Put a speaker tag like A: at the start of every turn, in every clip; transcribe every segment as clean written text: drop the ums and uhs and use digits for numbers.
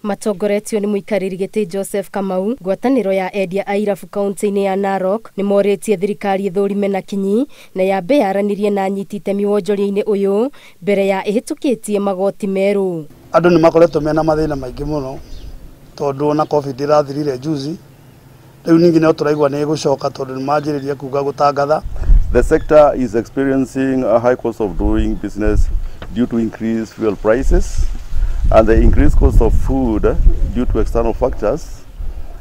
A: Matongoretio nĩ mũikarĩri gĩtĩ Joseph Kamau, ngwatanĩro ya endia a irabu kaunti-inĩ ya Narok nĩ morĩtie thirikari ĩthũrime na kinyi na yambe yaranĩrie na anyiti itemi wonjoria-inĩ ũyũ mbere ya ĩhĩtũkĩtie magoti merũ.
B: Andũ nĩ makoretwo mena mathĩna maingĩ mũno tondũ ona COVID ĩrathirire juzi, rĩu ningĩ no tũraigua nĩ ĩgũcoka tondũ nĩ manjĩrĩria kuga gũtangatha.
C: The sector is experiencing a high cost of doing business due to increased fuel prices and the increased cost of food due to external factors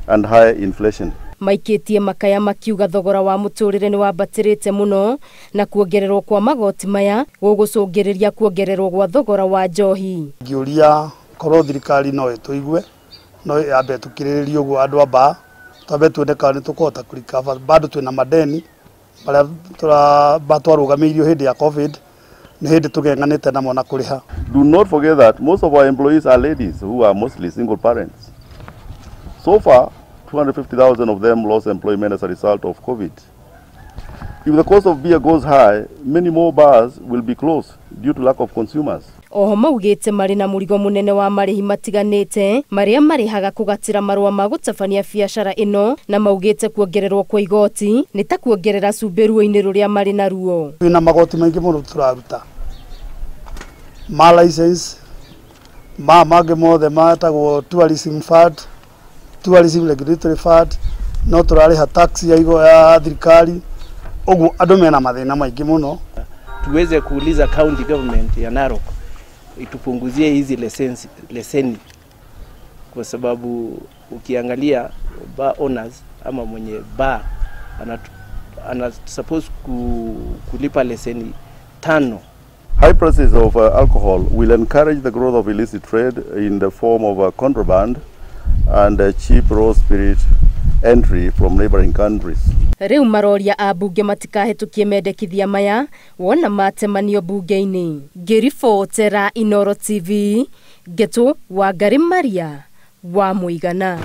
C: and high inflation.
A: Maikĩtie makaya makiuga thogora wa mũtũrĩre nĩ wambatĩrĩte mũno na kuongererwo kwa magoti maya gũgũcũngĩrĩria kuongererwo gwa thogora wa njohi.
B: Ngĩũria korwo thirikari no ĩtũigue no yambe tũkirĩrĩrie ũguo andũ a bar twambe tuone kana nĩ tũkũhota kũrikaba, bado twĩna madeni marĩa twarũgamĩirio hĩndĩ ya COVID, nĩ hĩndĩ tũgeng'anĩte namo na kũrĩha.
C: Do not forget that most of our employees are ladies who are mostly single parents. So far, 250,000 of them lost employment as a result of COVID. If the cost of beer goes high, many more bars will be closed due to lack of consumers.
A: Oho maugĩte marĩ na mũrigo mũnene wa marĩhi matiganĩte marĩa marĩhaga kũgatĩra marũa ma gũtabania biacara ĩno, na maugĩte kuongererwo kwa igoti nĩ ta kuongerera cumbĩ ruo-inĩ rũrĩa marĩ naruo.
B: Twĩna magoti maingĩ mũno tũraruta ma license, ma mangĩ mothe metagwo tourism fund, tourism regulatory fund, no tũrarĩha tax ya igo ya thirikari, ũguo andũ mena mathĩna maingĩ mũno.
D: Tuweze kuuliza county government ya Narok itupunguzie hizi leseni, kwa sababu ukiangalia bar owners ama mwenye bar ana suppose kulipa leseni 5.
C: High prices of alcohol will encourage the growth of illicit trade in the form of contraband and cheap raw spirit entry from neighboring countries.
A: Rĩu maroria ambunge matikahĩtũkie mendekithia maya wona matemanio bunge-inĩ. Ngĩribotera Inooro TV, Ngetu Wangari Maria wa Mũigana.